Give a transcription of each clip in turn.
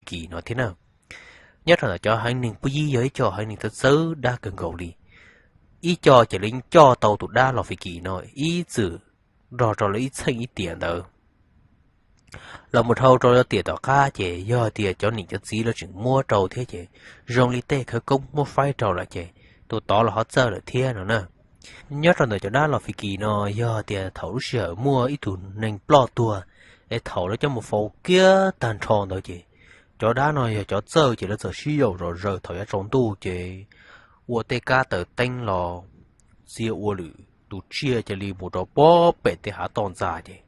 Kis no thiab na. Nyob rau ntawm cov haiv neeg Pub Yib yog ib co haiv neeg txawj txawj dab kawg nkaus li. Ib co ces lawv yeej coj tau tus dab Los Fis Kis no ib txwm nrog rau lawv ib txheej ib tiam ntawd los mus dhau rau tiam tom qab ces yog tias cov niam cov txiv lawv tseem muab rau thiab ces zoo li tej khawv koob muab faib rau lawm ces tus tod los ho txawj lawm thiab no na. Nyob rau ntawm cov dab Los Fis Kis no yog tias thaum lub sij hawm muaj ib tug neeg ploj tuag es thaum lawv coj mus faus kiag tag nrho ntawd ces cov dab no yog cov txawj ces lawv txawm sib yaum zom zaws thaum yav tsaus ntuj ces ua tej kab taws teeb los txia ua lwm tus tsiaj cia li mus rau pem tej hav toj ntxas ces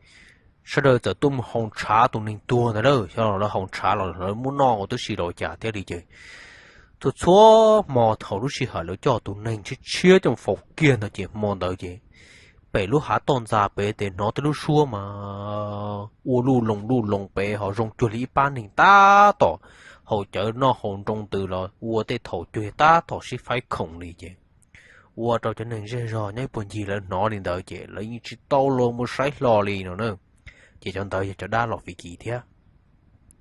sawv daws txawm tuaj mus haus ntshav tus neeg tuag ntawd lawm. Xyov los lawv haus ntshav los lawv muab noj ua tib si los cas thiaj li ces txhua txhua hmo thaum lub sij hawm lawv coj tus neeg tshiab tshiab coj mus faus kiag ntawd ces hmo ntawd ces pem lub hav toj ntxas pem ces hnov tej lub suab mas ua luj loo luj loo pem ho zoo cuag li ib pab neeg tab tom haus cawv noj haus nroo ntws los ua tej thaum cuag tab tom sib faib khoom li ces ua rau cov neeg zej zog nyob ib puag ncig lawv hnov li ntawd ces lawv yeej tsis tau los mus saib hlo li no na. Ces cov ntawd yog cov dab Los Fis Kis thiab.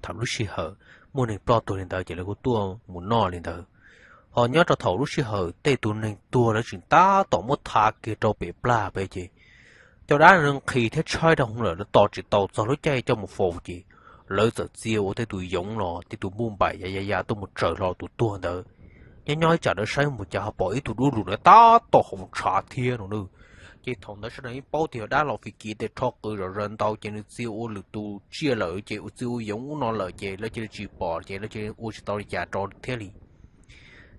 Thaum lub sij hawm muaj neeg ploj tuag li ntawd ces lawv kuj tuaj mus noj li ntawd. Ho nyob rau thaum lub sij hawm tej tus neeg tuag lawv tseem tab tom muab tha kiag rau pem plag pem ces cov dab no nqhis thiab tshaib rau hauv lawm lawv tos tsis tau txog lub caij coj mus faus ces lawv txawm txia ua tej tus yoov los tej tus npuj npaim ya ya ya tuaj mus tsaws hlo tus tuag ntawd. Nyob nyob ib tsam lawv saib mus cas ho pom ib tug dub lug lawv tab tom haus ntshav thiab no na. Ces thaum ntawd sawv daws yeej paub tias yog dab Los Fis Kis tes rho qws zom zaws ntau ces nws txia ua lwm tus tsiaj lawm ces ua txia ua yoov ub no lawm ces lawv cia li tsis pom ces lawv cia li ua tsis tau li cas rau thiab li.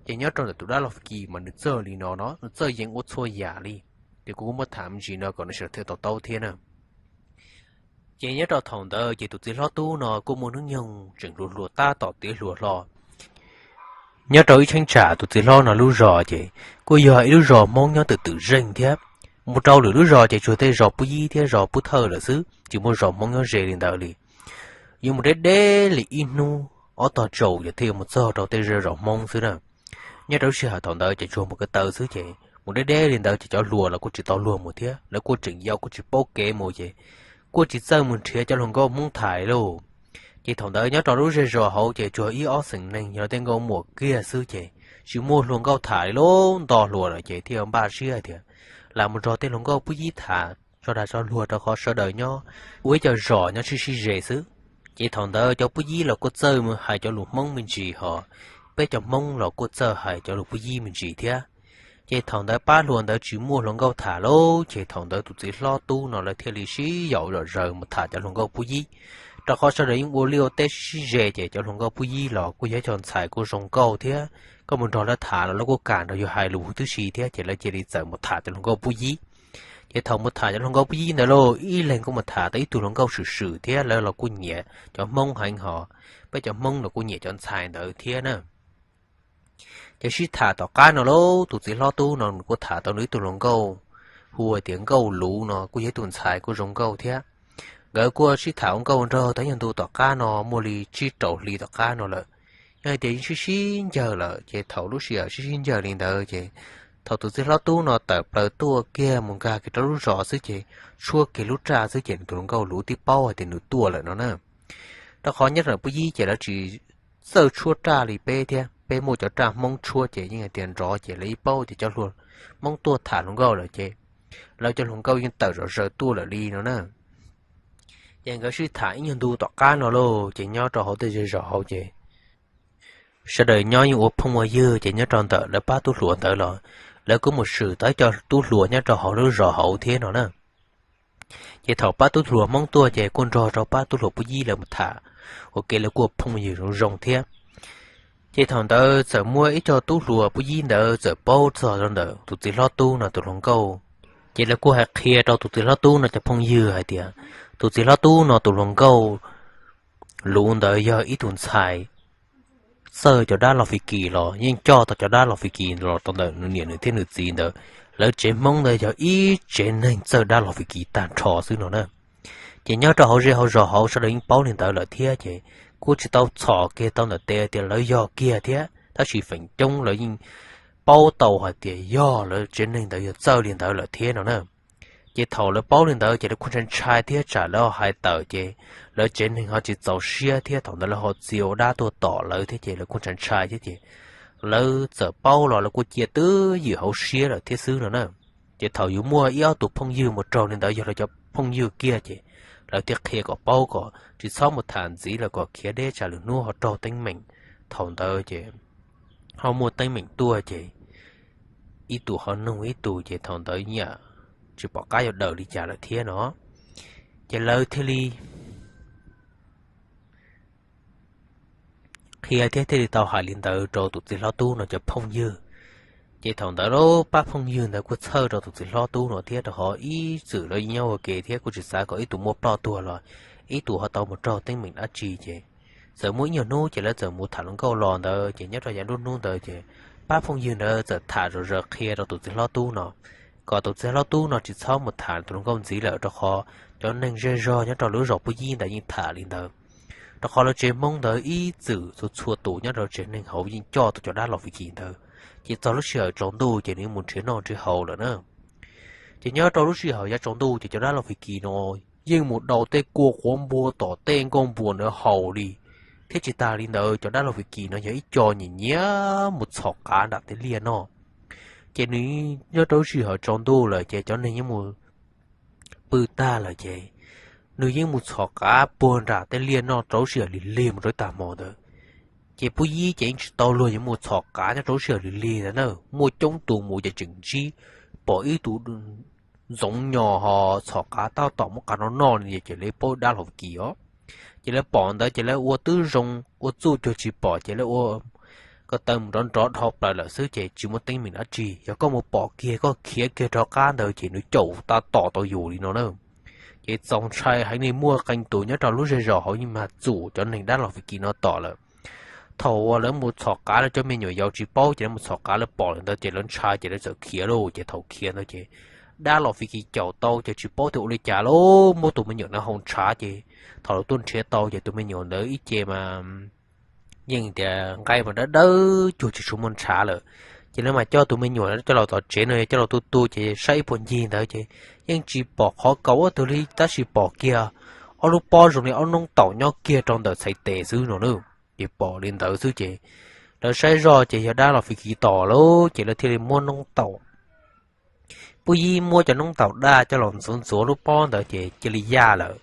Ces nyob rau ntawm tus dab Los Fis Kis mas nws txawj li no no, nws txawj yees ua txhua yam li. Ces kuv kuj muab tham me ntsis no kom nej sawv daws thiaj to taub thiab na. Ces nyob rau thaum ntawd ces tus txiv hlob tub no kuj muaj hnub nyoog tseem hluas hluas tab tom tiav hluas hlo. Nyob rau ib cheeb tsam tus txiv hlob no lub zos ces kuj yog ib lub zos Hmoob nyob twm twm zeej thiab. Mus rau lwm lub zos ces tsuas tej zos Pub Yib thiab zos Pub Thawj lawm xwb, tsis muaj zos Hmoob nyob ze li ntawd li. Yuav mus deb deb li ib hnub ob tog tsaus ces thiaj yuav mus txog rau tej zos Hmoob xwb na. Nyob rau lub sij hawm thaum ntawd ces tsuas mus ko taw xwb ces mus deb deb li ntawd ces cov hluas los kuj tsis tau luag mus thiab, lawv kuj tseem yau kuj tsis paub kev mus ces kuj tsis txawj mus nrhiav cov hluas nkauj Hmoob tham lauj. Ces thaum ntawd nyob rau lub zej zos hauv ces tsuas ib ob xeem neeg yog tej nkauj muam kiag xwb ces tsis muaj hluas nkauj tham li lauj. Nto hluas lawm ces thiaj npaj siab hais tias lam mus nrog tej hluas nkauj Pub Yib tham tso dag tso luag rau qhov sawv daws nyob ua ib co zos nyob sib sib ze xwb. Ces thaum ntawd cov Pub Yib los kuj txawj mus hais cov lus Hmoob me ntsis ho peb cov Hmoob los kuj txawj hais cov lus Pub Yib me ntsis thiab. Ces thaum ntawd pab hluas ntawd tsis muaj hluas nkauj tham lauj, ces thaum ntawd tus txiv hlob tub no lawv thiaj li sib yaum zom zaws mus tham cov hluas nkauj Pub Yib. Rau qhov sawv daws yeej ua liaj ua teb sib sib ze ces cov hluas nkauj Pub Yib los kuj yog ib co ntxhais kuj zoo nkauj thiab, koj mus nrog lawv tham los lawv kuj kam nrog yus hais lus huv tib si thiab, ces lawv cia li txawm mus tham cov hluas nkauj Pub Yib. Ces thaum mus tham cov hluas nkauj Pub Yib ntawd lauj, ib leeg kuj mus tham tau ib tug hluas nkauj swm swm thiab, lawv los kuj nyiam cov Hmoob heev ho peb cov Hmoob los kuj nyiam cov ntxhais ntawd thiab na. Ces sib tham tom qab no lauj, tus txiv hlob tub no nws kuj tham tau nws ib tug hluas nkauj hu ua tias Nkauj Luv no kuj yog ib tug ntxhais kuj zoo nkauj thiab. Nkawd kuj sib tham ua nkauj nraug tau ib nyuag ntu tom qab no muaj li tsib rau hli tom qab no lawm. Yog hais tias yeej sib sib ncawg lawm ces thaum lub sij hawm sib sib ncawg li ntawd ces thaum tus txiv hlob tub no tawm plaws tuaj kiag mus nkag kiag rau lub zos xwb ces tshuab kiag lub raj xwb ces nws tus hluas nkauj Luv twb paub hais tias nws tuaj lawm no na. Rau qhov nyob rau Pub Yib ces lawv tsis txawj tshuab raj li peb thiab, peb muaj cov raj Hmoob tshuab ces yeej hais tias nrov ces lawv yeej paub tias cov hluas Hmoob tuaj tham hluas nkauj lawm ces lawv cov hluas nkauj yeej tawm zom zaws tuaj lawm li no na. Ces nkawd sib tham ib nyuag ntu tom qab no lauj, ces nyob rau hauv tej zej zos hauv ces sawv daws nyob yeej ua phooj ua ywg, ces nyob rau ntawm lawv pab tub hluas ntawd los lawv kuj mus swm tau ib co tub hluas nyob rau hauv lub zos hauv thiab no na. Ces thaum pab tub hluas Hmoob tuaj ces kuj nrog rau pab tub hluas Pub Yib lawv mus tham ua ke, lawv kuj ua phooj ywg zoo zoo thiab. Ces thaum ntawd txawm muaj ib co tub hluas Pub Yib ntawd txawm paub txog rau ntawm tus txiv hlob tub no tus hluas nkauj. Ces lawv kuj hais qhia rau tus txiv hlob tub no cov phooj ywg hais tias tus txiv hlob tub no tus hluas nkauj Luv ntawd yog ib tug ntxhais txawj cov dab Los Fis Kis los yeej coj tau cov dab Los Fis Kis los rau ntawm nws niam nws thiab nws txiv ntawd. Lawv tsev Hmoob ntawd yog ib tsev neeg txawj dab Los Fis Kis tag nrho xwb no na. Ces nyob rau hauv zej hauv zos hauv sawv daws yeej paub li ntawd lawm thiab, ces kuj tsis tau txhom kiag tau ntawm tes tias lawv yog kiag thiab, tab sis feem coob lawv yeej paub tau hais tias yog lawv tsev neeg ntawd yog txawj li ntawd lawm thiab no na. Ces thaum lawv paub li ntawd ces lawv kuj ntshai ntshai thiab tsam lawv ho hais tawm ces lawv tsev neeg ho tsis txaus siab thiab thaum ntawd lawv ho txia ua dab tuag tom lawv thiab ces lawv kuj ntshai ntshai thiab ces lawv txawm paub los lawv kuj cia twb ywm hauv siab lawm thiab xwb no na. Ces thaum yus muaj ib ob tus phooj ywg mus raug li ntawd yog lawv cov phooj ywg kiag ces lawv thiaj qhia kom paub kom tsis txhob mus tham ntxiv lawm kom khiav deb tsam lwm hnub ho raug teeb meem. Thaum ntawd ces ho muaj teeb meem tuaj ces ib tus ho nug ib tus ces thaum ntawd nyiam tsis pom qab yuav daws li cas lawm thiab no. Ces lawv thiaj li qhia thiab thiaj li tau hais li ntawd rau tus txiv hlob tub no cov phooj ywg. Ces thaum ntawd lub pab phooj ywg ntawd kuj txhawj rau tus txiv hlob tub no thiab rau qhov ib txwm lawv nyob ua ke thiab kuj tsis xav kom ib tus muaj ploj tuag los ib tus ho tau mus raug teeb meem dab tsi ces txawm muaj ib nyuag hnub ces lawv txawm mus tham hluas nkauj los ntawd ces nyob rau yav nruab hnub ntawd ces pab phooj ywg ntawd txawm tham zom zaws qhia rau tus txiv hlob tub no kom tus txiv hlob tub no tsis txhob mus tham tus hluas nkauj ntxiv lawm rau qhov cov neeg zej zog nyob rau lub zos Pub Yib ntawd yeej tham li ntawd. Rau qhov lawv tsev Hmoob ntawd ib txwm txhua txhua tus nyob rau tsev neeg hauv yeej coj tau cov dab los fis kis ntawd, ces txog lub sij hawm tsaus ntuj ces nws mus nrhiav noj nrhiav haus lawm na. Ces nyob rau lub sij hawm yav tsaus ntuj ces cov dab los fis kis no yeej mus daus tej kua quav npua tom tej nkauj npua ntawd haus li. Thiab tsis tas li ntawd cov dab los fis kis no yog ib co nyiam nyiam mus txhom qav nram tej liaj noj. Ces nws nyob rau lub sij hawm tsaus ntuj lawm ces cov neeg yeej mus pw tag lawm ces nws yeej mus txhom qav puag nram tej liaj noj rau lub sij hawm lig lig mus rau tag hmo ntawd. Ces Pub Yib ces yeej tsis tau luag yuav mus txhom qav nyob rau lub sij hawm lig lig ntawd na, muaj coob tus mus ces tseem ntsib pom ib tug ntxoov nyos ho txhom qav tab tom muab qav no noj li ces lawv paub dab los fis kis os. Ces lawv pom ntawd ces lawv ua twb zoo ua txuj cuag tsis pom ces lawv ua ko taw mus nrov nrov dhau plaws lawm xwb ces tsis muaj teeb meem dab tsi. Yog koj mus pom kiag koj khiav kiag rov qab ntawd ces nws caum tab tom tau yus li no na. Ces txaus ntshai heev li, muaj qee tus nyob rau lub zej zos hauv yeej mag txum cov neeg dab los fis kis no tom lawm. Thaum uas lawv mus txhom qav lawv cov me nyuam yaus tsis paub ces lawv mus txhom qav lawv pom li ntawd ces lawv ntshai ces lawv txawm khiav lauj. Ces thaum khiav ntawd ces dab los fis kis caum tau ces tsis paub tias ua li cas lauj, muab tus me nyuam ntawd hau ntshav ces thaum lawv tuaj nrhiav tau ces tus me nyuam ntawd ib ce mas yeej tias nqaij mas dawb dawb cuag tsis tshua muaj ntshav lawm. Ces lawv mas coj tus me nyuam coj los tom tsev no yog coj los tu tu ces saib ib puag ncig ntawd ces yeej tsis pom qhov kaus ob tug li tab sis pom kiag ob lub pob zoo li ob noob taum nyob kiag rau ntawm txhais tes xwb no na. Ces pom li ntawd xwb ces lawv saib zoj ces yog dab los fis kis tom lauj ces lawv thiaj li muab noob taum Pub Yib muab cov noob taum daj coj los ntxuav ntxuav lub pob ntawd ces cia li yaj lawm.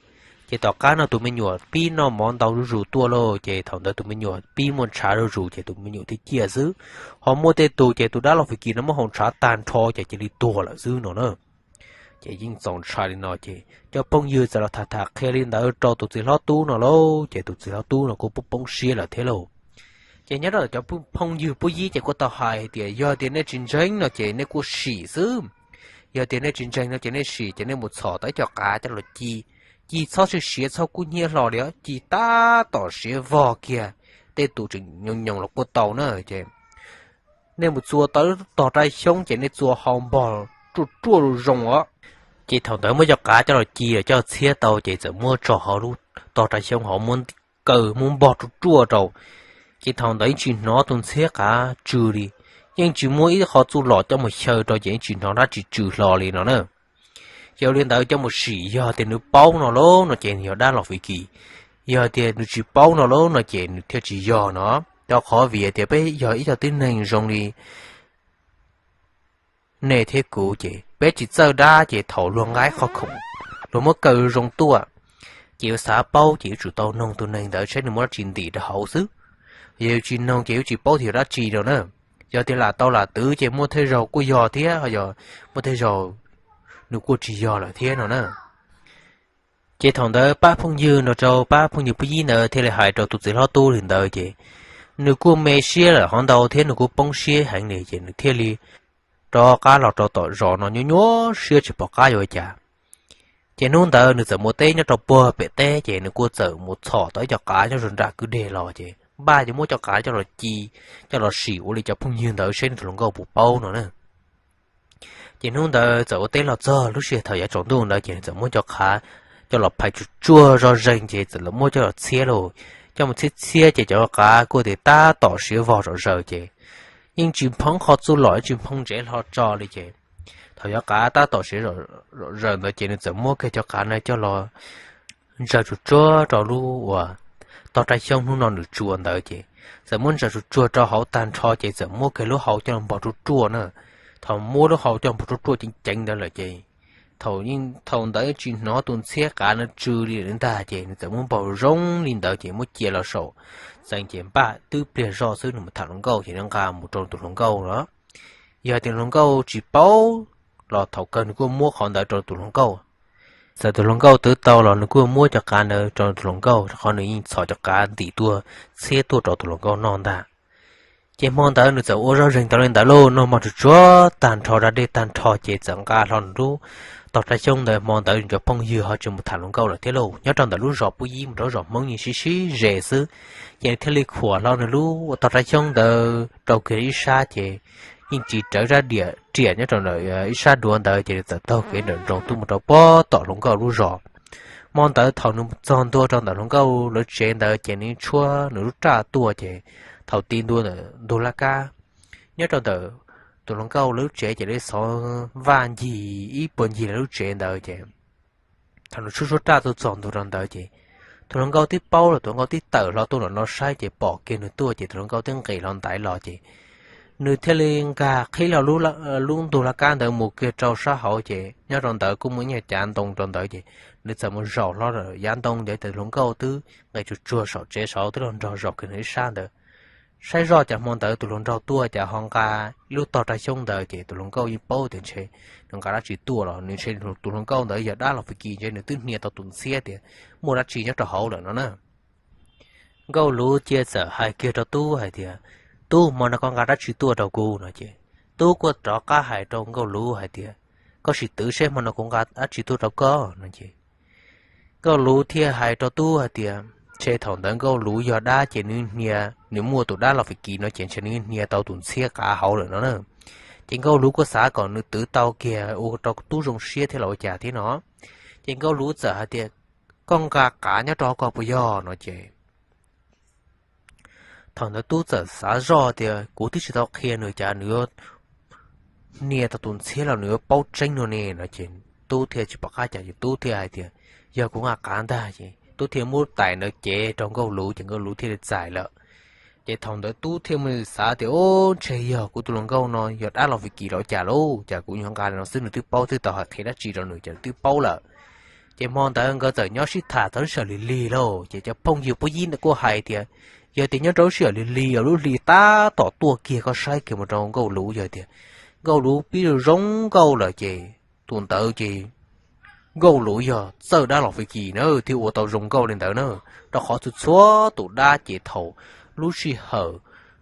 Ces tom qab no tus me nyuam pib noj mov ntau zuj zus tuaj lauj ces thaum ntawd tus me nyuam pib muaj ntshav zuj zus ces tus me nyuam thiaj ciaj xwb. Ho muaj tej tus ces tus dab los fis kis no muab hau ntshav tag nrho ces cia li tuag lawm xwb no na. Ces yeej txaus ntshai li no ces cov phooj ywg txawm los tham tham qhia li ntawd rau tus txiv hlob tub no lauj ces tus txiv hlob tub no kuj poob poob siab lawm thiab lauj. Ces nyob rau cov phooj ywg Pub Yib ces kuj tau hais tias yog tias nej tsis ntseeg no ces nej kuj sim xwb. Yog tias nej tsis ntseeg no ces nej sim ces nej mus txhom tau ib co qav coj los ci. Ci txhob siv siav txhob kub hnyiab hlo li os, ci tab tom siav vog kiag, tej tus tseem nyoos nyoos los kuj tau na. Ces nej mus txua tau tog rab xyoob ces nej txua hau npog ruaj ruaj zoo os. Ces thaum ntawd muab cov qav coj los ci los coj txhiab tau ces txawm muab tso hauv lub tog rab xyoob hauv muab kaw muab npog ruaj ruaj rau. Ces thaum ntawd yeej tsis hnov tus ntxhiab qav tsw li, yeej tsis muaj ib qho txuj lom coj mus xyaw rau ces yeej tsis hnov dab tsi tsw hlo li no na. Ces ua li ntawd coj mus sim yog tias nws paub no lauj no ces nws yog dab los fis kis, yog tias nws tsis paub no lauj no ces nws thiaj tsis yog no. Rau qhov vim tias peb yog ib co tib neeg zoo li nej thiab kuv ces peb tsis txawj dab ces thaum luag nqa qhov khoom, luag muab kaw zoo tuaj, ces yuav xav paub ces yuav tsum tau noog tus neeg ntawd saib nws muaj dab tsi ntim rau hauv xwb. Yog yuav tsis noog ces yuav tsis paub tias yog dab tsi no na. Yog tias lam tau lam twv ces muaj tej zaug kuj yog thiab, yog muaj tej zaug nws kuj tsis yog lawm thiab no na. Ces thaum ntawd pab phooj ywg nrog rau pab phooj ywg Pub Yib ntawd thiaj li hais rau tus txiv hlob tub li ntawd ces nws kuj me siab lawm hov ntau thiab nws kuj poob siab heev li ces nws thiaj li rov qab los rau tom zos no nyuaj nyuaj siab tsis pom qab yuav ua cas. Ces hnub ntawd nws txawm mus teb nyob rau puag pem teb ces nws kuj txawm mus txhom tau ib co qav nyob rau nram kwj deg los ces npaj yuav muab cov qav coj los ci, coj los sim ua li cov phooj ywg ntawd saib nws tus hluas nkauj puas paub no na. Ces hnub ntawd txawm ua teb los txog lub sij hawm thaum yav tsaus ntuj ntawd ces nws txawm muab cov qav coj los phais tsuag tsuag zoj zeeg ces txawm los muab coj los txhiab lauj. Coj mus txhiab txhiab ces cov qav kuj tias tab tom siav vog zom zaws ces yeej tsis poob qhov txuj lom yeej tsis poob ntsev hlo tso li ces thaum cov qav tab tom siav zom zaws ntawd ces nws txawm muab kiag cov qav no coj los ntsaws tsuag tsuag rau lub uas tog rab xyoob hnub no nws tsuas ntawd ces txawm muab ntsaws tsuag tsuag rau hauv tag nrho ces txawm muab kiag lub hau coj los npog ruaj ruaj na. Thaum muab lub hau coj npog ruaj ruaj ceev ceev ntawd lawm ces thaum ntawd tsis hnov tus ntxhiab qav no tsw li lawm ntag ces nws txawm muab npog zoo li ntawd ces muab cia los saum txee ces npaj twb pliag zoj xwb nws mus tham hluas nkauj ces nws nqa mus rau tus hluas nkauj los. Yog tias hluas nkauj tsis paub los thaum kawg nws kuj muab qhov ntawd rau tus hluas nkauj. Txawm tus hluas nkauj twv tau los nws kuj muab cov qav ntawd rau tus hluas nkauj rau qhov nws yeej txhom cov qav ntim tuaj txhiab tuaj rau tus hluas nkauj noj ntag. Ces hmo ntawd nws txawm ua zoj zeeg tau li ntawd lauj, noj mov tsuag tsuag tag nrho da dej tag nrho ces txawm nqa hlo nws lub tog rab xyoob ntawd. Hmo ntawd cov phooj ywg ho tsis mus tham hluas nkauj lawm thiab lauj, nyob rau ntawm lub zos Pub Yib mus rau zos Hmoob yeej sib sib ze xwb. Ces nws thiaj li khuam hlo nws lub tog rab xyoob ntawd rau kiag ib sab ces yeej tsis rawv zaj diam riam nyob rau ntawm ib sab duav ntawd ces nws txawm taug kev nrawm nroos tuaj mus rau puag tom hluas nkauj lub zos. Hmo ntawd thaum nws txog ntua rau ntawm hluas nkauj lawv tsev ntawd ces nws tshuab nws lub raj tuaj ces thaum ti ntua ntawm ntug laj kab nyob rau ntawm tus hluas nkauj lawv lub tsev ces lawv xov vaj ncig ib puag ncig lawv lub tsev ntawd ces thaum nws tshuab tshuab raj tuaj txog ntua rau ntawd ces tus hluas nkauj twb paub los tus hluas nkauj twb tawm hlo tuaj nram no saib ces pom kiag nws tuaj ces tus hluas nkauj twb nqis hlo ntaiv los ces nws thiaj li nkag qhib hlo lub ntug laj kab ntawd mus kiag rau sab hauv ces nyob rau ntawd kuj muaj ib nyuag cav ntoo rau ntawd ces nws txawm mus zaum hlo yav ntoo ntawd ces tus hluas nkauj twb nqis tsuag tsuag saum tsev saud twb los nrog zaum kiag nws ib sab ntawd. Saib zoj cas hmo ntawd tus hluas nraug tuaj cas ho nqa ib lub tog raj xyoob ntawd ces tus hluas nkauj yeej paub tias ntshe nws nqa dab tsi tuaj los nws ntshe tus hluas nkauj ntawd yog dab los fis kis ntshe nws twb hnia tau tus ntxhiab tias muaj dab tsi nyob rau hauv lawm no na. Nkauj Luv cia txawm hais kiag rau Tub hais tias, Tub, hmo no koj nqa dab tsi tuaj rau kuv? no ces Tub kuj rov qab hais rau Nkauj Luv hais tias, Koj sim twv seb hmo no kuv nqa dab tsi tuaj rau koj no ces Nkauj Luv thiaj hais rau Tub hais tias, ntshe thaum ntawd Nkauj Luv yog dab ces nws hnia, nws muaj tus dab los fis kis no ces ntshe nws hnia tau tus ntxhiab qav hauv lawm no na. Ces Nkauj Luv kuj xav kom nws twv tau kiag ua rau Tub zoo siab thiab los ua cas thiab no. Ces Nkauj Luv txawm hais tias, Koj nqa qav nyob rau hauv koj puas yog? no ces thaum ntawd Tub txawm xav zoj tias, Kuv twb tsis tau qhia nws cas nws yuav hnia tau tus ntxhiab los nws yuav paub tseeb no ne no ces Tub thiaj tsis pom qab cas ces Tub thiaj hais tias, Yog kuv nqa qav ntag. Ces Tub thiaj muab tais ntawd cev rau Nkauj Luv ces Nkauj Luv thiaj li txais lawm. Ces thaum ntawd Tub thiaj mus xav tias, Ub, ntshe yog kuv tus hluas nkauj no yog dab los fis kis los cas lauj, cas kuv yuav nqa li no xwb nws twb paub, twb tau hais qhia dab tsi rau nws ces nws twb paub lawm. Ces hmo ntawd nkawd txawm nyob sib tham txog lub sij hawm lig lig lauj, ces cov phooj ywg Pub Yib ntawd kuj hais tias, Yog tias nyob rau lub sij hawm lig lig uas lub hli tab tom tuaj kiag koj saib kiag mus rau Nkauj Luv yog tias Nkauj Luv pib zoo nkauj lawm ces tus ntawd ces Nkauj Luv yog txawj dab los fis kis na thiaj ua tau zoo nkauj li ntawd na. Rau qhov txhua txhua tus dab ces thaum lub sij hawm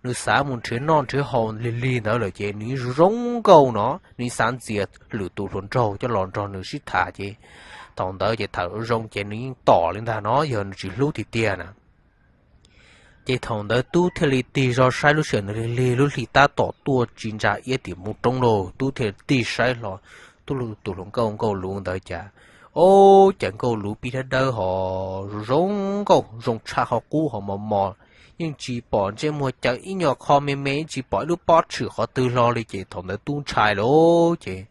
nws xav mus nrhiav noj nrhiav haus lig lig ntawd lawm ces nws zoo zoo nkauj no, nws xav ntxias lwm tus hluas nraug coj los nrog nws sib tham ces thaum ntawd ces tham zoo ces nws yeej tom li ntag no yog nws tsis hlub tiag tiag na. Ces thaum ntawd Tub thiaj li tig zog saib lub sij hawm ntawd lig lig lub hli tab tom tuaj tsis ntsa iab tim mus roob lauj, Tub thiaj li tig saib hlo Tub tus hluas nkauj Nkauj Luv ntawd cas, ob, cas Nkauj Luv pib dawb dawb ho zoo nkauj zoo tshaj qhov qub ho mos mos, yeej tsis pom ntsej muag caw ib nyuag qho me me, yeej tsis pom ib lub pob tshwm qhov twg hlo li ces thaum ntawd Tub ntshai lawm ces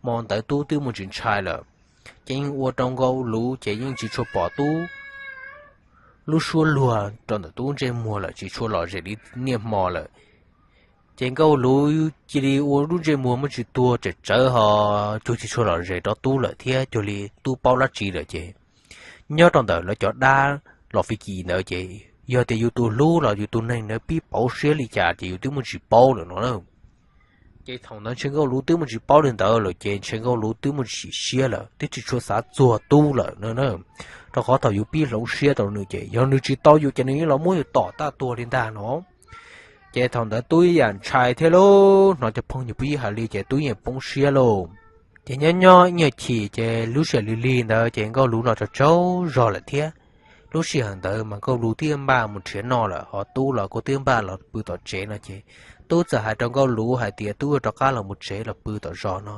hmo ntawd Tub twb muaj tsis ntshai lawm. Ces yeej ua rau Nkauj Luv ces yeej tsis tshua pom Tub lub suab luag rau ntawm Tub ntsej muag lawm, tsis tshua lom zem li niaj hmo lawm. Ces Nkauj Luv cia li ua lub ntsej muag muaj tsis tuag tsem tsawv ho cuag tsis tshua lom zem rau Tub lawm thiab cuag li Tub paub dab tsi lawm ces nyob rau ntawm lawv cov dab los fis kis ntawd ces yog tias yus tus hlub los yus tus neeg ntawd pib pauv siab li cas ces yus twb muaj tsis paub lawm no na. Ces thaum ntawd ntshe Nkauj Luv twb muaj tsis paub li ntawd lawm ces ntshe Nkauj Luv twb muaj tsis siab lawm, twb tsis tshua xav txuag Tub lawm no na. Rau qhov thaum yus pib hloov siab rau nws ces yog nws tsis tau yus ces nws yeej los muab yus tom tag tuag li ntag no. Ces thaum ntawd Tub ib yam ntshai thiab lauj, hnov cov phooj ywg Pub Yib hais li ces Tub yeej poob siab lauj. Ces nyob nyob ib nyuag chim ces lub sij hawm lig lig ntawd ces Nkauj Luv los tsaug tsaug zog lawm thiab. Lub sij hawm ntawd mas Nkauj Luv twb npaj mus nrhiav noj lawm ho Tub los kuj twb npaj los pw tom tsev no ces Tub txawm hais rau Nkauj Luv hais tias Tub rov qab los mus tsev los pw tom zos no,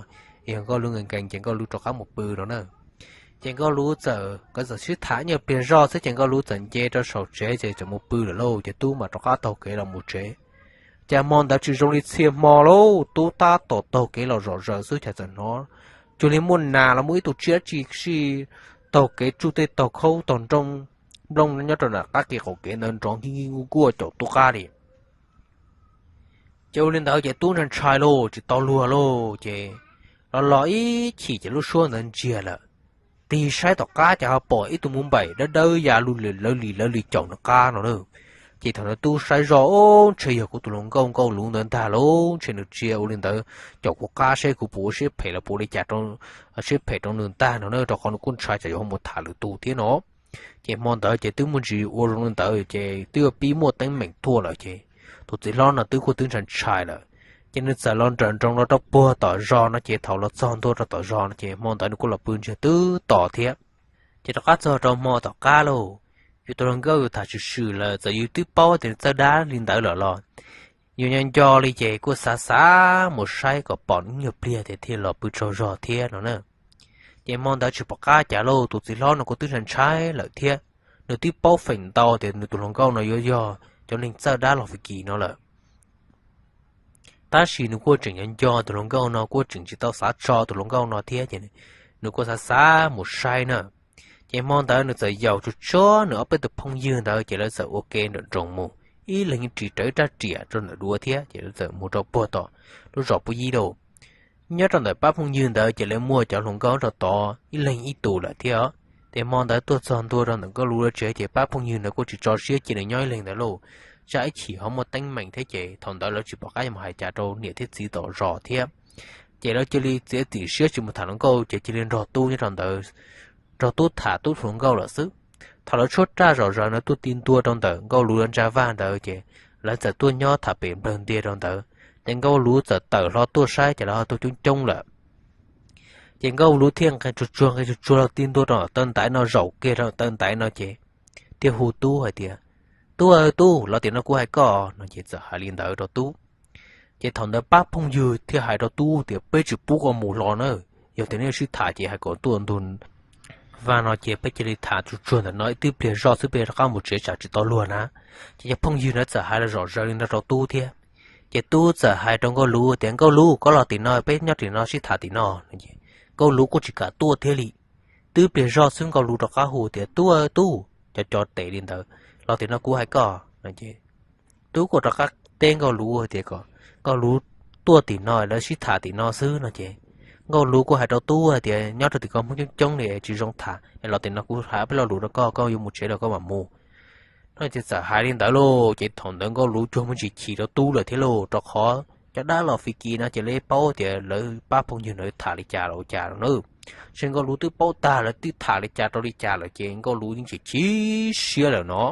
yog Nkauj Luv nkees nkees ces Nkauj Luv rov qab mus pw no na. Ces Nkauj Luv txawm, nkawd txawm sib tham ib nyuag pliag zoj xwb ces Nkauj Luv txawm nce rau saum tsev ces txawm mus pw lawm lauj, ces Tub mas rov qab taug kev los mus tsev. Cas hmo ntawd tsis zoo li txhia hmo lauj, tub tab tom taug kev los zom zaws xwb cas txawm hnov cuag li muaj nas los muaj ib tug tsiaj tsi sij taug kev tsuj tej taug khaub taug nplooj nyob rau nram qab kev qaum kev ntawd nrov nkij nkij nkuj nkuaj caum tub qab li. Ces ua li ntawd ces tub ntshai ntshai lauj, tsis tau luag lauj, ces los los ib chim ces lub suab ntawd ntsiag lawm. Tig saib tom qab ces ho pom ib tug mus npaim dawb dawb ya lawv li lawv li caum nws qab no na. Ces thaum ntawd tub saib zoj, o, ntshe yog kuv tus hluas nkauj Nkauj Luv ntawd ntag lauj, ntshe nws tsis ua li ntawd caum kuv qab seb kuv puas ua siab phem los puas ua li cas, siab phem rau nws ntag no na, rau qhov nws kuj ntshai tsam yuav mus tham lwm tus thiab no. Ces hmo ntawd ces twb muaj ntsis ua zoo li ntawd ces twb yuav pib muaj teeb meem tuaj lawm ces tus txiv hlob no twb kuj twb ntshai ntshai lawm. Ces nws txawm los nrawm nroos los rau puag tom zos no ces thaum los txog ntua rau tom zos no ces hmo ntawd nws kuj los pw ntsiag twb to thiab. Ces rov qab txog rau hmo tom qab lauj, yus tus hluas nkauj yus tham swm swm lawm txawm yus twb paub tias nws txawj dab li ntawd lawm los yus nyob nco li ces kuj xav xav mus saib kom pom ib nyuag pliag tias thiaj los pw tsaug zog thiab no na. Ces hmo ntawd tsis pom qab cas lauj, tus txiv hlob no kuj twb ntshai ntshai lawm thiab. Nws twb paub feem ntau tias nws tus hluas nkauj no yuav yog cov neeg txawj dab los fis kis no lawm. Tab sis nws kuj tseem nyob nco tus hluas nkauj no, kuj tseem tsis tau xav tso tus hluas nkauj no thiab ces nws kuj xav xav mus saib na. Ces hmo ntawd nws txawm yaum tsuag tsuag nws ob peb tus phooj ywg ntawd ces lawv txawm ua ke nrawm nroos mus, ib leeg ris rawv rab riam rau ntawm duav thiab ces lawv txawm mus rau puag tom lub zos puv yib lauj. Nyob rau ntawm pab phooj ywg ntawd ces lawv muaj cov hluas nkauj rau tod ib leeg ib tus lawm thiab. Ces hmo ntawd tuaj txog ntua rau ntawm Nkauj Luv lawv tsev ces pab phooj ywg ntawd kuj tsis tso siab cia nws nyob ib leeg ntawd lauj, tsam ib chim ho muaj teeb meem thiab ces thaum ntawd lawv tsis pom qab yuav mus hais cas rau niam thiab txiv tom zos thiab. Ces lawv cia li txiav txim siab tsis mus tham hluas nkauj ces cia li nrog tub nyob rau ntawd, nrog tub tham tub hluas nkauj lawm xwb. Thaum lawv tshuab raj zom zaws ntawd tuaj ti ntua rau ntawm Nkauj Luv lawv ntsa vaj ntawd ces lawv txawm tuaj nyob tham pem nplawg ntiag rau ntawd, ces Nkauj Luv txawm tawm hlo tuaj saib ces lawv ho tuaj coob coob lawm. Ces Nkauj Luv thiaj nqes tsuag tsuag nqes tsuag tsuag los ti ntua rau taw ntaiv no, zaum kiag rau taw ntaiv no ces thiaj hu tub hais tias, Tub aw tub, los tim no kuv hais koj no ces txawm hais li ntawd rau tub. Ces thaum ntawd pab phooj ywg thiaj hais rau tub tias, Peb tsis pub koj mus hlo na, yog tias nej sib tham ces hais kom tuaj ntug vaj no ces peb cia li tham tsuag tsuag ntawm no ib tib pliag zoj xwb peb rov qab mus tsev tsam tsis tau luag na. Ces cov phooj ywg ntawd txawm hais los zom zaws li no rau tub thiab. Ces tub txawm hais rau Nkauj Luv tias, Nkauj Luv, koj los tim no peb nyob tim no sib tham tim no. Nkauj Luv kuj tsis kam tuaj thiab li. Twb pliag zoj xwb Nkauj Luv rov qab hu tias, Tub aw tub, cov cov tes li ntawd, los tim no kuv hais koj no ces tub kuj rov qab teb Nkauj Luv tias kom Nkauj Luv tuaj tim no lawv sib tham tim no xwb no ces Nkauj Luv kuj hais rau tub hais tias, Nyob rau tim ko Hmoob coob coob li tsis zoo tham, los tim no kuv hais ob peb lo lus rau koj, koj yuav mus tsev los koj mam mus no ces txawm hais li ntawd lauj. Ces thaum ntawd Nkauj Luv cuag muaj ntsis chim rau tub lawm thiab lauj, rau qhov cov dab los fis kis no ces lawv paub tias lawv pab phooj ywg ntawd tham li cas los ua cas no na. Ces Nkauj Luv twb paub tag lawv twb tham li cas rau li cas lawm ces Nkauj Luv yeej chim chim siab lawm no.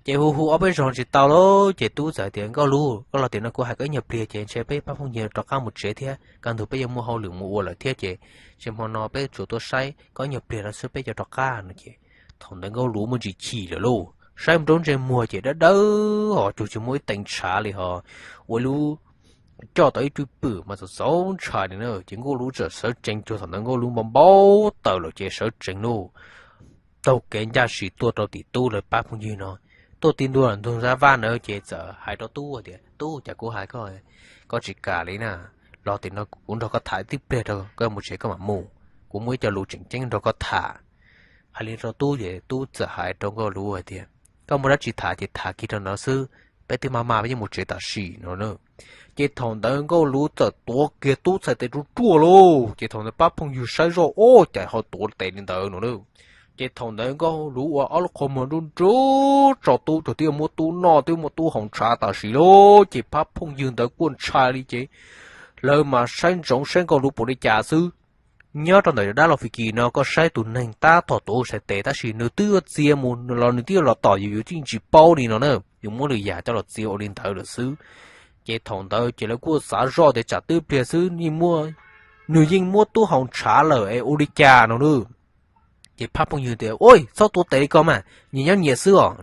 Ces hu hu ob peb zaug tsis tau lauj ces tub txawm tias, Nkauj Luv, koj los tim no kuv hais koj ib nyuag pliag ces ntshe peb pab phooj ywg rov qab mus tsev thiab kaj ntug peb yuav muaj hauj lwm mus ua lawm thiab ces ntshe hmo no peb tsuas tuaj saib koj ib nyuag pliag no xwb peb yuav rov qab no ces thaum ntawd Nkauj Luv muaj ntsis chim lawm lauj, saib nraub ntsej muag ces dawb dawb ho cuag tsis muaj ib teev tshav li ho ua lub coj tau ib tug pwm mas txaus txaus ntshai li na. Ces Nkauj Luv txawm sawv tsees cuag thaum ntawd Nkauj Luv npau npau taws lawm ces sawv tsees lauj, taug kev ncaj sim tuaj rau tim tub lawv pab phooj ywg no. Tuaj ti ntua ntug ntsa vaj ntawd ces txawm hais rau tub tias, Tub, cas kuv hais koj, koj tsis kam li na, los tim no kuv nrog koj tham tib pliag rau koj mus tsev koj mam mus, kuv muaj ib co lus tseem ceeb nrog koj tham. Hais li rau tub ces tub txawm hais rau Nkauj Luv hais tias, Koj muaj dab tsi tham ces tham kiag rau ntawd xwb, peb twb maj maj peb yeej mus tsev tam sim no na. Ces thaum ntawd Nkauj Luv txawm tuav kiag tub txhais tes ruaj ruaj lauj, ces thaum ntawd pab phooj ywg saib zoj, o, cas ho tuav tes li ntawd no na. Ces thaum ntawd Nkauj Luv ua ob lub qhov muag nruab nruab tso tub, twb muab tub noj twb muab tub haus ntshav tam sim lauj, ces pab phooj ywg ntawd kuj ntshai li ces lawv mas saib ntsoov saib Nkauj Luv puas li cas xwb. Nyob rau ntawm dab los fis kis no koj saib tus neeg tab tom tuav txhais tes tab sis nws twb yuav txia mus los nws twb yuav los tom yus, yus twb tsis paub li no na, yus muab lwm yam coj los txia ua li ntawd lawm xwb. Ces thaum ntawd ces lawv kuj xav zoj tias tsam twb pliag xwb, nws yeej muab tub haus ntshav lawm es ua li cas no na. Ces pab phooj ywg tias, Ua, txhob tuav tes li ko mas, nyias nyob nyias xwb os.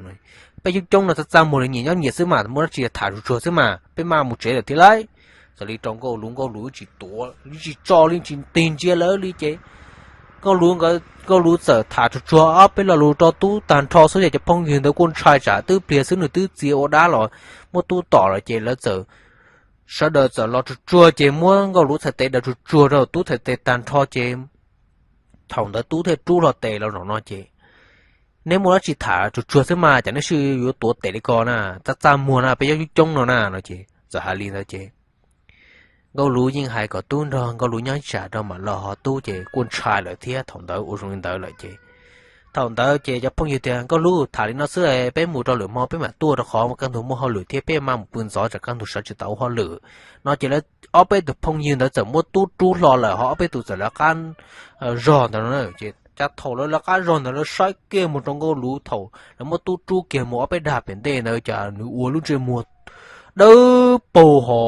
Peb coob coob no txaj txaj muag li, nyias nyob nyias xwb mas, muaj dab tsi tham tsuag tsuag xwb mas, peb maj mus tsev lawm thiab lauj. Txawm li rau Nkauj Luv, Nkauj Luv tsis tuav, tsis tso li, tsis tig ntsia lawv li ces Nkauj Luv, Nkauj Luv txawm tham tsuag tsuag ob peb lo lus rau Tub tag nrho xwb ces cov phooj ywg ntawd kuj ntshai tsam twb pliag xwb nws twb txia ua dab los muab Tub tom lawm ces lawv txawm sawv daws txawm los tsuag tsuag ces muab Nkauj Luv txhais tes daws tsuag tsuag rau Tub txhais tes tag nrho ces thaum ntawd Tub thiaj rub hlo tes los no ces, neb muaj dab tsi tham tsuag tsuag xwb mas cas neb sim yuav tuav tes li ko na, txaj txaj muag na peb coob coob no na no ces txawm hais li ntawd ces Nkauj Luv yeej hais kom Tub nrog Nkauj Luv nyob ib tsam rau mam los ho Tub ces kuj ntshai lawm thiab thaum ntawd ua zoo li ntawd lawm ces thaum ntawd ces cov phooj ywg tias Nkauj Luv tham li no xwb peb mus rau lwm hmo peb mam tuaj rau qhov kaj ntug muaj hauj lwm thiab peb maj mus pw ntxov tsam kaj ntug sawv tsis tau ua hauj lwm no ces lawv ob peb tus phooj ywg ntawd txawm muab Tub rub hlo lawm ho ob peb tus txawm lawv qab zog ntawd no ces cas thaum lawv lawv qab zog ntawd lawv saib kiag mus rau Nkauj Luv thaum lawv muab Tub rub kiag mus ob peb dag pem ntej ntawd cas nws ua lub ntsej muag dawb paug ho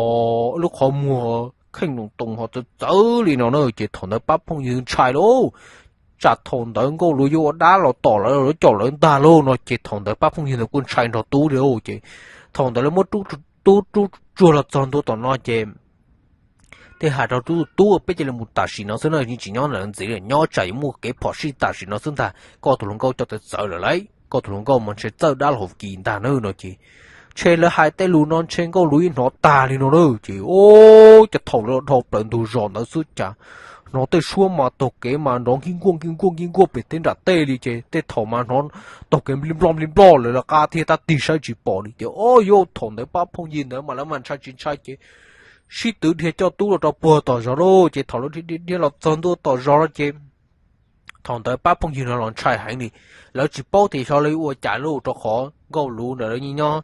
lub qhov muag kheej toos toos ho txawv txawv li no na ces thaum ntawd pab phooj ywg ntshai lauj, tsam thaum ntawd Nkauj Luv yuav ua dab los tom lawv los caum lawv ntag lauj no ces thaum ntawd pab phooj ywg ntawd kuj ntshai nrog Tub li lauj ces thaum ntawd lawv muab Tub rub tsuag los txog ntua tom no ces thiaj hais rau Tub, Tub, peb cia li mus tam sim no xwb na, yeej tsis nyob ntawm ntxiv, nyob tsam yuav muaj kev phom sij tam sim no xwb ntag, koj tus hluas nkauj coj txawv txawv lawm lauj, koj tus hluas nkauj mas ntshe txawj dab los kis ntag na no ces ntshe lawv hais tej lus no ntshe Nkauj Luv yeej hnov tag li no na ces o, cas thaum lawv dhau plaws ntug zos ntawd xwb cas hnov tej suab mas taug kev mas nrov nkij nkuaj nkij nkuaj nkij nkuaj pem tej nram tej li ces tej thaum mas hnov taug kev nplij nploj nplij nploj lawm lawv qab thiab tab tig saib tsis pom li ces o, yuav thaum ntawd pab phooj ywg ntawd mas lawv mas ntshai tsis ntshai ces sib twv dhia coj Tub los rau puag tom zos lauj ces thaum lawv dhia dhia los txog ntua tom zos no ces thaum ntawd pab phooj ywg no los ntshai heev li, lawv tsis paub tias xyov lawv yuav ua cas lauj rau qhov Nkauj Luv ntawd lawv yeej nyob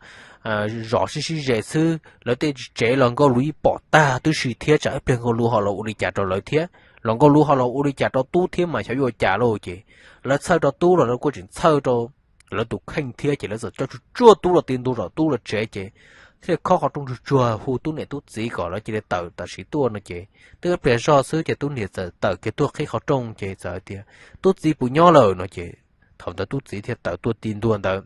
zos sib sib ze xwb, lawv tej tsev los Nkauj Luv yeej pom tag tib si thiab tsam ib pliag Nkauj Luv ho los ua li cas rau lawv thiab, los Nkauj Luv ho los ua li cas rau Tub thiab mas xyov yuav ua cas lauj ces lawv txhawj rau Tub los lawv kuj tseem txhawj rau lawv tus kheej thiab ces lawv txawm coj tsuag tsuag Tub los ti ntua zom Tub lawv tsev ces thiaj khob qhov rooj tsuag tsuag hu Tub niam Tub txiv kom lawv cia li tawm tam sim tuaj no ces twb ib pliag zoj xwb ces Tub niam txawm tawm kiag tuaj qhib qhov rooj ces txawm tias, Tub txiv puas nyob lawm no ces thaum ntawd Tub txiv thiaj tawm tuaj ti ntua ntawd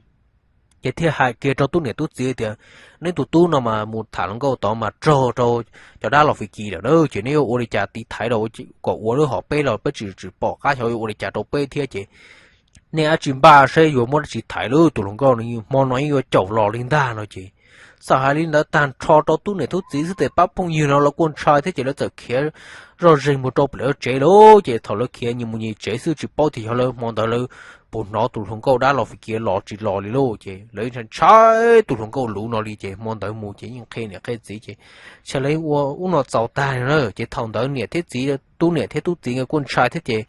ces thiaj hais kiag rau Tub niam Tub txiv tias, Neb tus Tub no mas mus tham hluas nkauj tod mas raug rau cov dab los fis kis lawm na ces neb yuav ua li cas tiv thaiv los kom ua lub hom peb los peb tsis tsis pom qab xyov yuav ua li cas rau peb thiab ces nej dab tsi npaj seb yuav muab dab tsi thaiv lub tus hluas nkauj no, hmo no yeej yuav caum los li ntag no ces txawm hais li ntawd tag nrho rau Tub niam Tub txiv xwb ces pab phooj ywg no lawv kuj ntshai thiab ces lawv txawm khiav zoj zeeg mus rau pem lawv tsev lauj ces thaum lawv khiav nyias mus nyias tsev xwb tsis paub tias xyov lawv hmo ntawd lawv puas hnov tus hluas nkauj dab los fis kis los tsis los li lauj ces lawv ntshai ntshai tus hluas nkauj Luv no li ces hmo ntawd mus ces yeej qhia niam qhia txiv ces ntshe lawv ua ub no txaus tag li na ces thaum ntawd niam thiab txiv, Tub niam thiab Tub txiv nkawd kuj ntshai thiab ces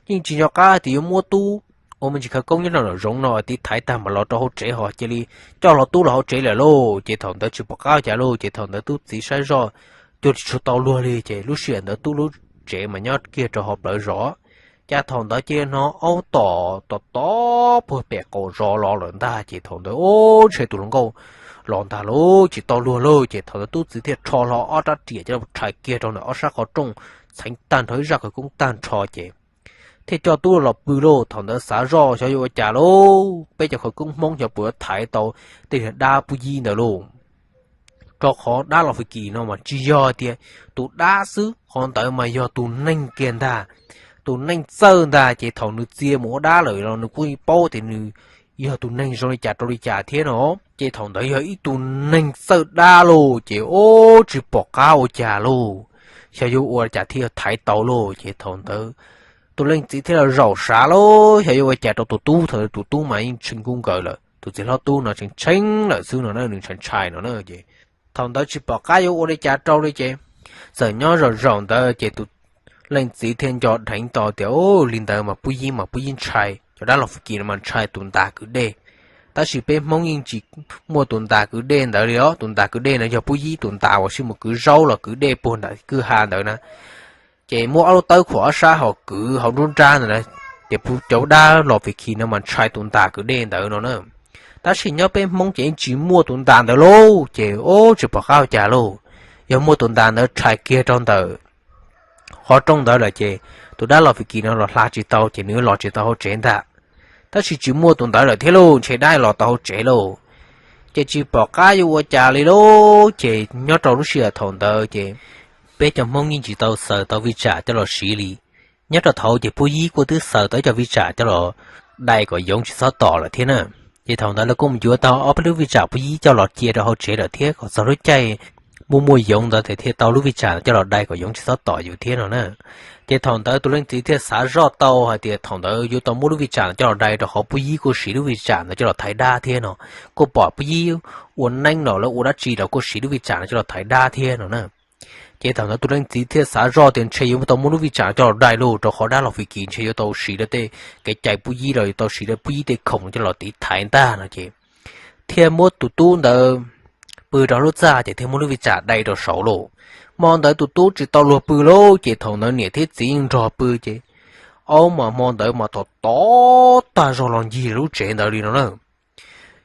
yeej tsis nco qab tias yuav muab Tub ua me ntsis khawv koob nyob rau nraum zoov no tiv thaiv tag mam los rau hauv tsev ho cia li coj hlo Tub los hauv tsev lawm lauj ces thaum ntawd tsis pom qab cas lauj ces thaum ntawd Tub txiv saib zoj cuag tsis tshua tau luag li ces lub sij hawm ntawd Tub lub tsev mas nyob kiag rau hauv plawv zos. Cas thaum ntawd cia li hnov aub tom tom tom puag pem qaum zos los lawm ntag ces thaum ntawd ub ntshe tus hluas nkauj los ntag lauj tsis tau luag lauj ces thaum ntawd Tub txiv thiaj rho hlo ob rab riam coj rhais kiag rau ntawm ob sab qhov rooj, txheev tag nrho ib zaj khawv koob tag nrho ces thiaj coj Tub los pw lauj. Thaum ntawd xav zoj xyov yuav ua cas lauj, peb cov khawv koob Hmoob xyov puas yuav thaiv tau tej niag dab pub yib ntawd lauj. Rau qhov dab los fis kis no mas tsis yog tias tus dab xwb, qhov ntawd mas yog tus neeg kiag ntag. Tus neeg txawj ntag ces thaum nws txia mus ua dab lawm los nws kuj paub tias nws yog tus neeg zoo li cas rau li cas thiab no. Ces thaum ntawd yog ib tug neeg txawj dab lauj ces ub tsis pom qab ua cas lauj, xyov yuav ua cas thiaj thaiv tau lauj. Ces thaum ntawd tus leej txiv thiaj los zaum sav lauj, xyov yuav ua cas rau tus tub. Thaum tus tub mas yeej tshee kub nkaws lawm, tus txiv hlob tub no tshee tshee lawm xwb no na, nws ntshai ntshai no na ces thaum ntawd tsis pom qab yuav ua li cas rau li ces txawm nyob zaum zaum ntawd ces tus leej txiv thiaj nco dheev tau tias, Ub, li ntawd mas pub yib mas pub yib ntshai, cov dab los fwj kis no mas ntshai tus ntas kwv dej. Tab sis peb Hmoob yeej tsis muaj tus ntas kwv dej ntawd li os. Tus ntas kwv dej ntawd yog pub yib tus ntas uas sib mus kwv zaub los kwv dej puag nram kwj ha ntawd na. Ces muab ob lub tawb khuam ob sab hauv kwv hauv nruab nrab ntawd na, ces cov dab los fwj kis no mas ntshai tus ntas kwv dej ntawd no na. Tab sis nyob peb Hmoob ces yeej tsis muaj tus ntas ntawd lauj, ces ub tsis pom qab ua cas lauj. Yog muaj tus ntas ntawd rhais kiag rau ntawm qhov rooj ntawd lawm ces tus dab los fwj kis no los hla tsis tau ces nws los tsis tau hauv tsev ntag. Tab sis tsis muaj tus ntawd lawm thiab lauj, ntshe dab los tau hauv tsev lauj. Ces tsis pom qab yuav ua cas li lauj. Ces nyob rau lub sij hawm thaum ntawd ces peb cov Hmoob yeej tsis tau xaws tau vij tsam coj los siv li. Nyob rau thaum ces pub yib kuj twb xaws tau cov vij tsam coj los dai kom yoov tsis txhob tom lawm thiab na. Ces thaum ntawd lawv kuj mus yuav tau ob peb lub vij tsam pub yib coj los cia rau hauv tsev lawm thiab kom txog lub caij muaj muaj yoov ntawd ces thiaj tau lub vij tsam coj los dai kom yoov tsis txhob tom yus thiab no na. Ces thaum ntawd tus leej txiv thiaj xav zoj tau hais tias thaum ntawd yuav tau muab lub vij tsam coj los dai rau qhov pub yib kuj siv lub vij tsam ntawd coj los thaiv dab thiab no, kuj pom pub yib ua neeb los lawv ua dab tsi los kuj siv lub vij tsam no coj los thaiv dab thiab no na. Ces thaum ntawd tus leej txiv thiaj xav zoj tias ntshe yuav tau muab lub vij tsam coj los dai lauj, rau qhov dab los fis kis ntshe yuav tau siv lawv tej kev cai pub yib los yuav tau siv lawv pub yib tej khoom coj los tiv thaiv ntag no ces thiaj muab tus tub ntawd pw rau lub txaj ces thiaj muab lub vij tsam dai rau saud lauj. Hmo ntawd tus tub tsis tau luag pw lauj, ces thaum ntawd niam thiab txiv yeej nrog pw ces aub mas hmo ntawd mas tom tom tag zog los ncig lub tsev ntawd li no na.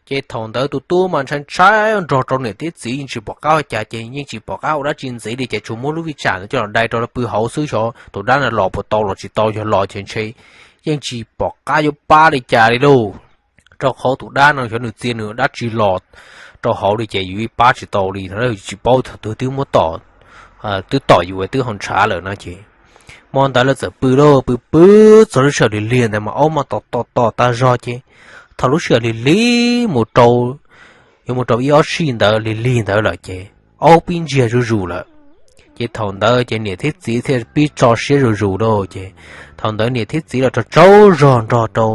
Ces thaum ntawd tus tub mas ntshai ntshai nrog rau niam thiab txiv yeej tsis pom qab ua cas ces yeej tsis pom qab ua dab tsi ntxiv li ces tsuas muab lub vij tsam ntawd coj los dai rau lawv pw hauv xwb, xyov tus dab no los puas tau los tsis tau, yog los ces ntshe yeej tsis pom qab yuav pab li cas li lauj. Rau qhov tus dab no xyov nws txia nws dab tsi los rau hauv li ces yus pab tsis tau li no, tsis paub thaum twg twb muab tom, twb tom yus twb ho ntshav lawm no ces hmo ntawd lawv txawm pw lauj, pw pw txog lub sij hawm lig lig ntawd mas aub mas tom tom tom tag zog ces thaum lub sij hawm lig lig mus rau, yuav mus rau ib ob sij ntawd lig lig ntawd lawm ces aub pib ntsiag zuj zus lawm. Ces thaum ntawd ces niam thiab txiv thiaj pib tso siab zuj zus lauj. Ces thaum ntawd niam thiab txiv los tsaug tsaug zog nrog rau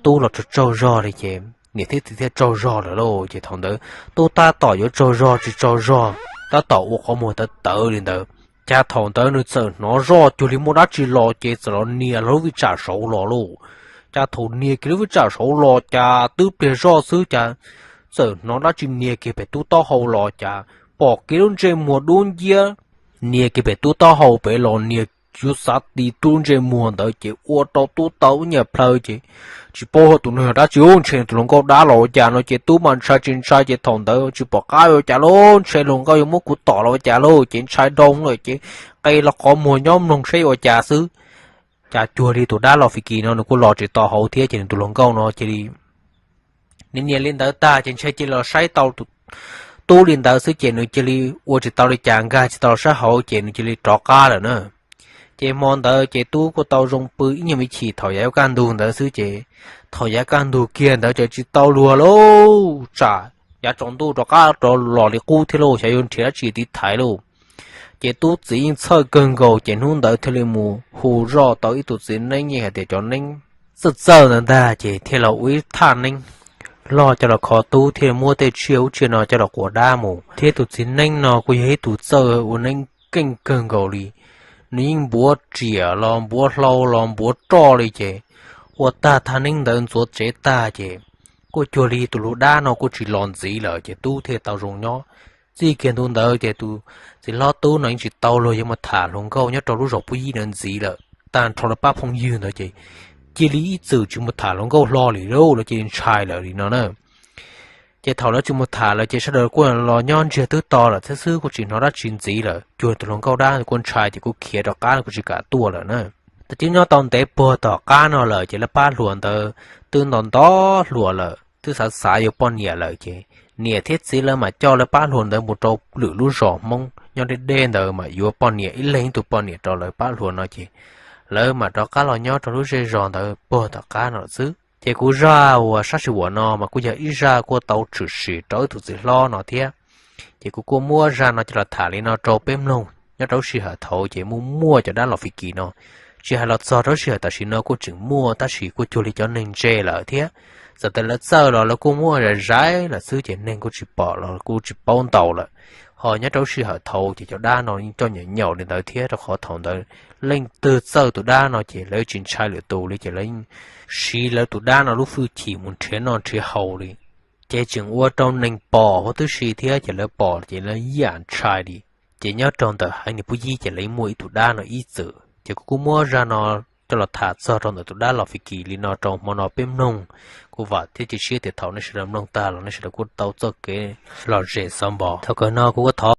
tub los tsaug tsaug zog li ces niam thiab txiv thiaj tsaug zog lawm lauj. Ces thaum ntawd tub tab tom yuav tsaug zog tsis tsaug zog, tab tom ua qhov muag tawv tawv li ntawd, cas thaum ntawd nws txawm hnov zoj cuag li muaj dab tsi los ces txawm los nias lub vij tsam saud los lauj. Cas thaum nias kiag lub vij tsam saud los cas twb pliag zoj xwb cas txawm hnov dab tsi nias kiag pem tub taub hau los cas pom kiag lub ntsej muag dub nciab nias kiag pem tub taub hau pem los nias yuav xav ti tub ntsej muag ntawd ces ua rau tub tau ib nyuag plhaw ces tsis paub tus no yog dab tsi, ntshe tus hluas nkauj dab los ua cas no ces tub mas ntshai tsis ntshai ces thaum ntawd tsis pom qab ua cas lauj, ntshe hluas nkauj yuav muab kuv tom los ua cas lauj ces ntshai dhau lawm ces qe los qhov muag nyob mloog seb ua cas xwb. Cas cuag li tus dab los fis kis no nws kuj los tsis tau hauv thiab ces nws tus hluas nkauj no cia li nias nias li ntawd tag ces ntshe cia li los saib tau tus tub li ntawd xwb ces nws cia li ua tsis tau li cas, nkag tsis tau los sab hauv ces nws cia li rov qab lawm na. Ces hmo ntawd ces tub kuj tau zoo pw ib nyuag me chim thaum yav yuav kaj ntug ntawd xwb ces thaum yav kaj ntug kiag ntawd ces tsis tau luag lauj, tsam yav tsaus ntuj rov qab rov los li qub thiab lauj, xyov yuav nrhiav dab tsi tiv thaiv lauj. Ces tub txiv yeej txhawj kawg nkaus ces hnub ntawd thiaj li mus hu zoj tau ib tug txiv neeb yeej hais tias cov neeb txawj txawj ntawd ntag ces thiaj los ua ib thaj neeb loj coj los kho tub thiaj muab tej tsiaj ub tsiaj no coj los quas dab mus thiab. Tus txiv neeb no kuj yog ib tug txawj ua neeb keej kawg nkaus li, nws yeej npuav riam los npuav hlau los npuav roj li ces ua tag thaj neeb ntawd ntxuav tsev tag ces kuj cuag li tus hluas dab no kuj tsis los ntxiv lawm ces tub thiaj tau zoo nyob. Txij kiag ntu ntawd ces tus txiv hlob tub no yeej tsis tau luag yuav mus tham hluas nkauj nyob rau lub zos pub yib ntawd ntxiv lawm. Tag nrho lawv pab phooj ywg ntawd ces cia li ib txwm tsis mus tham hluas nkauj hlo li lauj, lawv cia li ntshai lawm li no na. Ces thaum lawv tsis mus tham lawm ces sawv daws kuj los nyob ntsiag twb to lawm thiab xwb, kuj tsis hnov dab tsi ntxiv lawm. Cuag tus hluas nkauj dab kuj ntshai ces kuj khiav rov qab kuj tsis kam tuaj lawm na. Tab twb nyob tau ntev puag tom qab no lawm ces lawv pab hluas ntawd twb nto nto hluas lawm, twb xav xav yuav poj niam lawm ces niam thiab txiv lawv mam coj lawv pab hluas ntawd mus rau lwm lub zos Hmoob nyob deb deb ntawd mas yuav poj niam, ib leeg ib tug poj niam rau lawv pab hluas no ces lawv mam rov qab los nyob rau lub zej zos ntawd puag tom qab no lawm xwb. Ces kuv zaj uas sab sij huam no mas kuj yog ib zaj kuj tau tshwm sim rau ib tug txiv hlob no thiab. Ces kuv kuj muab zaj no coj los tham li no rau peb mloog. Nyob rau lub sij hawm thaud ces muaj muaj cov dab los fis kis no, tsis hais los txog rau lub sij hawm tam sim no kuj tseem muaj tab sis kuj cuag li cov neeg ntse lawm thiab. Txawm tias lawv txawj los lawv kuj muab zais zais lawm xwb ces neeg kuj tsis pom los kuj tsis paub ntau lawm. Ho nyob rau lub sij hawm thaud ces cov dab no yeej coj nyaum nyaum li ntawd thiab, rau qhov thaum ntawd leej twg txawj tus dab no ces lawv tsis ntshai lwm tus li ces lawv yeej siv lawv tus dab no lub hwj chim mus nrhiav noj nrhiav haus li. Ces tseem ua rau neeg pom huv tib si thiab ces lawv pom ces lawv ib yam ntshai li. Ces nyob rau ntawm Haiv Niam Pub Yib ces lawv muaj ib tug dab no ib txwm ces kuv kuj muab zaj no coj los tham txog rau ntawm tus dab los fis kis li no rau hmo no peb mloog. Kuv vam thiab cia siab tias thaum nej sawv daws mloog tag los nej sawv daws kuj tau txoj kev lom zem xov npos. Thaum kawg no kuv kuj thov